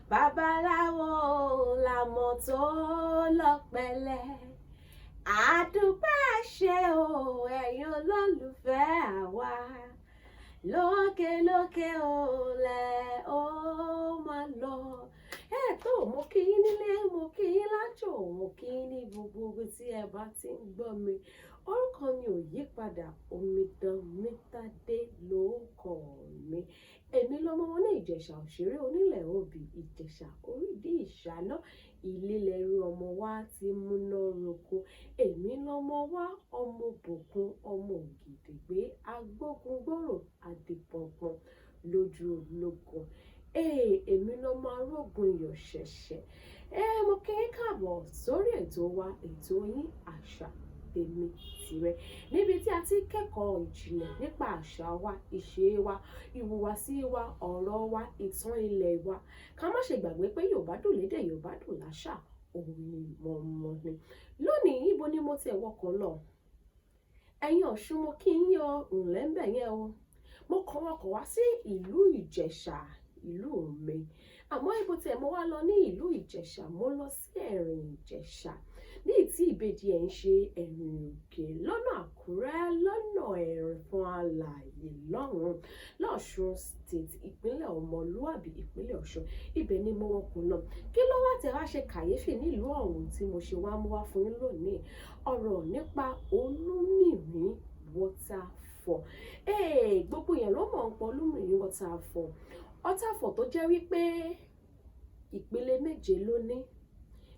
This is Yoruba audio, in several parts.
Babaláwo làmọ̀ tó lọ́pẹ̀lẹ̀. Àdúpẹ́ ṣe o, ẹ̀yin olólùfẹ́ àwa. Lókè lókè o lẹ̀ ó máa lọ. Ẹ tó, mo kí yín nílé, mo kí yín lájò, mo kí yín ní gbogbo ibi tí ẹ bá ti ń gbọ́ mi. Orúkọ mi ò yí padà, Omidan Mítádé lórúkọ mi. Èmi lọmọ wọn ní Ìjẹ̀ṣà òṣèré onílẹ̀ obì, Ìjẹ̀ṣà orídìí ìṣáná, ilé lẹrú ọmọ wa ti múná roko. Èmi lọmọ wa, ọmọ bòkun, ọmọ ògìdìgbé, agbógungbòrò, adìpọ̀npọ̀n lójú ológun. Ee, èmi lọmọ arógun iyọ̀ ṣẹ̀ṣẹ̀. Ẹ mo kí yín káàbọ̀ sórí ètò wa, ètò yín, Àṣà Tèmi Tìrẹ. Níbi tí a ti ń kẹ́kọ̀ọ́ ìjìnlẹ̀ nípa àṣà wa, ìṣe wa, ìhùwàsí wa, ọ̀rọ̀ wa, ìtàn ilẹ̀ wa. Ká má ṣe gbàgbé pé Yorùbá dùn lédè, Yorùbá dùn láṣà, òun ni mọ̀mọ́ ni. Lónìí, ibo ni mo ti ẹ̀ wọkọ̀ lọ? Ẹ̀yin Ọ̀ṣun, mo kí yín o, ǹlẹ́ ń bẹ̀ yẹn o. Mo kàn wọkọ̀ wá sí ìlú Ìjẹ̀ṣà, ìlú mi. Àmọ́ ibo tí ẹ̀ mo wá lọ ní ìlú Ìjẹ̀ṣà, mo lọ sí Ẹ̀rìn Ìjẹ̀ṣà. Ní ìtí ìbejì ẹ̀ ń ṣe Ẹ̀rìn Òkè lọ́nà Àkúrẹ́, lọ́nà Ẹ̀rìn Alààyè lọ́hùn-ún, lọ́ṣùn State, ìpínlẹ̀ ọmọlúàbí, ìpínlẹ̀ Ọ̀ṣun. Ibẹ̀ ni mo wọkọ̀ lọ. Kí ló wá tẹ̀ wá ṣe kàyéfì nílùú ọ̀hún tí mo ṣe wá mú wá fún yín lónìí? Ọ̀rọ̀ nípa Olúmìrín waterfall. Ee, gbogbo èèyàn ló mọ̀ nípa Olúmìrín waterfall. Waterfall tó jẹ́ wípé ìpele méje ló ní.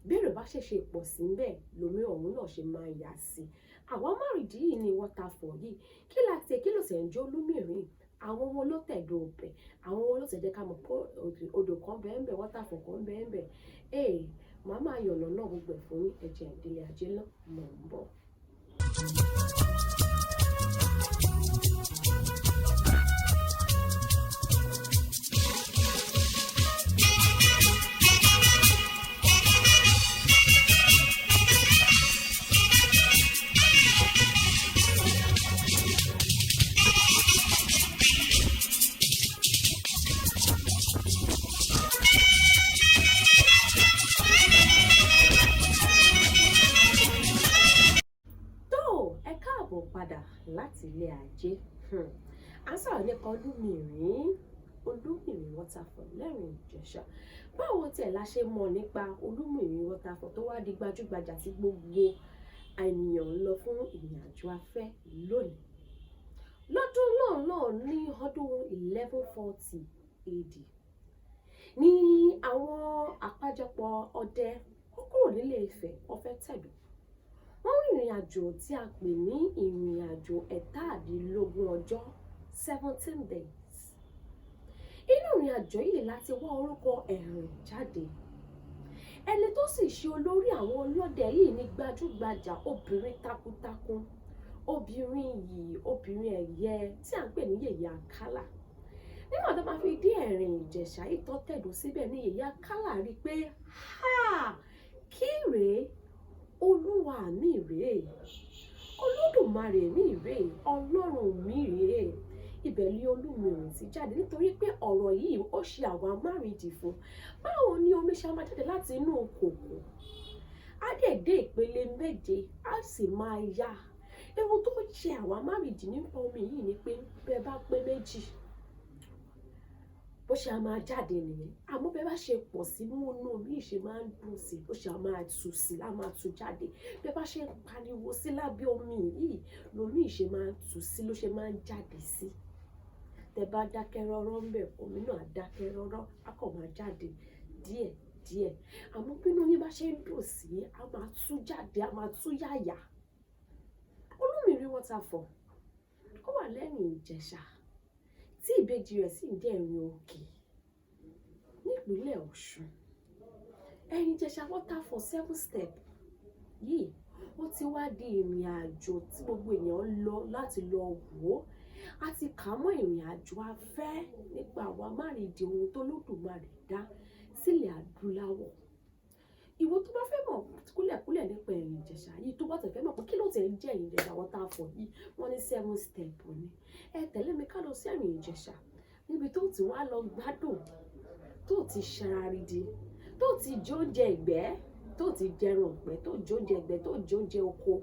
Bí èrò bá ṣe ṣe pọ̀ sí bẹ́ẹ̀, lomi ọ̀hún náà ṣe máa yà sí. Àwọn márìndín yìí ní waterfall yìí. Kí la tiẹ̀, kí ló tiẹ̀ ń jẹ́ Olúmìrín? Àwọn wo ló tẹ̀dó ibẹ̀? Àwọn wo ló tẹ̀ jẹ́ ká mọ̀ pé odò kan bẹ́ẹ̀ bẹ́ẹ̀, waterfall kan bẹ́ẹ̀ bẹ́ẹ̀? Ee, màá máa yànnàná gbogbo ẹ̀ fún yín. Ẹ jẹ́ n délé ajé náà, mò ń bọ̀. Tó, ẹ káàbọ̀ padà láti ilé ajé. À ń sọ̀rọ̀ nípa Olúmìrín, Olúmìrín waterfall lẹ́rìn Ìjẹ̀ṣà. Báwo tiẹ̀ la ṣe mọ̀ nípa Olúmìrín waterfall tó wá di gbajúgbajà tí gbogbo ènìyàn ń lọ fún ìrìn àjò afẹ́ lónìí? Lọ́dún náà náà, ní ọdún 1140 AD, ní àwọn àpéjọpọ̀ ọdẹ wọ́n kúrò nílé Ifẹ̀, wọ́n fẹ́ tẹ̀dó. Wọ́n rìnrìn àjò tí a pè ní ìrìn àjò 17 ọjọ́, 17 days. Inú ìrìn àjò yìí láti wá orúkọ Ẹ̀rìn jáde. Ẹni tó sì ṣe olórí àwọn ọlọ́dẹ yìí ní gbajúgbajà obìnrin takuntakun, obìnrin yìí, obìnrin ẹ̀yẹ tí à ń pè ní Yèyé Àkàlà. Nígbà tó máa fi dé Ẹ̀rìn Ìjẹ̀ṣà yìí tó tẹ̀dó síbẹ̀ ní Yèyé Àkàlà rí i pé, ha, kí rèé? Olúwa mi rèé, Olódùmarè mi rèé, Ọlọ́run mi rèé. Ibẹ̀ ni Olúmìrín ti jáde, nítorí pé ọ̀rọ̀ yìí ó ṣe àwa márìndì fún. Báwo ni omi ṣe máa jáde láti inú kòkò, á dẹ̀ dé ìpele méje, á sì máa yá? Ohun tó ṣe àwa márìndì nípa omi yìí ni pé bẹ́ẹ̀ bá pé méjì, bó ṣe a máa jáde nìyẹn. Àmọ́ bẹ́ẹ̀ bá ṣe pọ̀ sí inú omi yìí ṣe máa ń dùn sí, bó ṣe a máa tú sí, á máa tú jáde. Bẹ́ẹ̀ bá ṣe ń pariwo sí lábẹ́ omi yìí, lomi yìí ṣe máa ń tú sí, ló ṣe máa ń jáde sí. Tẹ bá dákẹ́ rọ́rọ́ ń bẹ̀, omi náà á dákẹ́ rọ́rọ́, á kàn máa jáde díẹ̀ díẹ̀. Àmọ́ bí inú yín bá ṣe ń dùn sí, á máa tú jáde, á máa tú yàyà. Olúmìrín waterfall, ó wà lẹ́rìn Ìjẹ̀ṣà, tí ìbejì rẹ̀ sì ń jẹ́ Ẹ̀rìn Òkè nípínlẹ̀ Ọ̀ṣun. Ẹ̀rìn Ìjẹ̀ṣà waterfall seven step yìí, ó ti wá di ìrìn àjò tí gbogbo èèyàn ń lọ láti lọ wò ó. A ti kà á mọ́ ìrìn àjò afẹ́ nípa àwa márìndì ohun tó Olódùmarè dá sílẹ̀ adúláwọ̀. Ìwọ tó bá fẹ́ mọ̀ kúlẹ̀kúlẹ̀ nípa Ẹ̀rìn Ìjẹ̀ṣà yìí, tó bá tẹ̀ fẹ́ mọ̀ pé kí ló tẹ̀ ń jẹ́ Ẹ̀rìn Ìjẹ̀ṣà waterfall yìí, wọ́n ní seven step ni. Ẹ tẹ̀lé mi ká lọ sí Ẹ̀rìn Ìjẹ̀ṣà, níbi tó ti wá lọ gbádùn. tó ti ṣararidi, tó ti jẹ oúnjẹ ìgbẹ́, tó ti jẹran ìgbẹ́, tó jẹ oúnjẹ ìgbẹ́, tó jẹ oúnjẹ oko,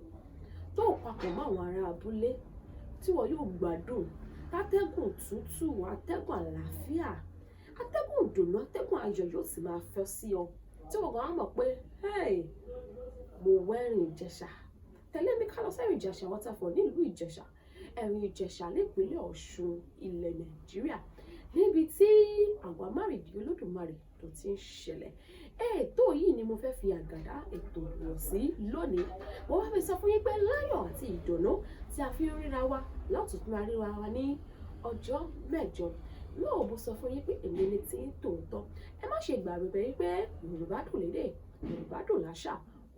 tó papọ̀ mọ́ àwọn ará abúlé, tí wọ́n yóò gbádùn atẹ́gùn tútù, atẹ́gùn àlàáfíà, atẹ́gùn ìdùnnú, atẹ́gùn ayọ̀ yóò sì máa fẹ́ sí ọ, tí wọ́n gan á mọ̀ pé, "Hey, mo wẹ́rìn Ìjẹ̀ṣà." Tẹ̀lé mi ká lọ sẹ́rìn Ìjẹ̀ṣà Waterfall nílùú Ìjẹ̀ṣà, Ẹ̀rìn Ìjẹ̀ṣà, nípínlẹ̀ Ọ̀ṣun, ilẹ̀ Nàìjíríà, níbi tí àwa márìdí Olódùmarè tó ti ń ṣẹlẹ̀. Ètò yìí ni mo fẹ́ fi àgàdá ètò rọ̀ sí lónìí. Mo wá fi sọ fún yín pé láyọ̀ àti ìdùnnú tí a fi ń ríra wa látún tún máa ríra wa ní ọjọ́ 8 náà. Mo sọ fún yín pé èmi ni tí ń tòótọ́. Ẹ má ṣe gbàgbé pé Yorùbá dùn lédè, Yorùbá dùn láṣà,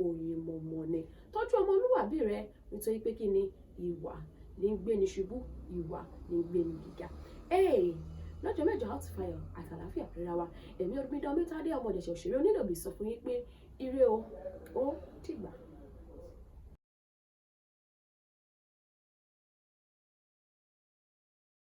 òyìn mọ̀mọ́ ni. Tọ́jú ọmọlúwàbí rẹ, nítorí pé kí ni? Ìwà ní ń gbéni ṣubú, ìwà ní ń gbéni gíga. Lọ́jọ́ 8, a ó ti fayọ̀ àtàlàáfíà ríra wa. Èmi Omidan Mítádé, ọmọ Ìjẹ̀ṣà òṣèré onílòbí, sọ fún yín pé ire o, ó dìgbà.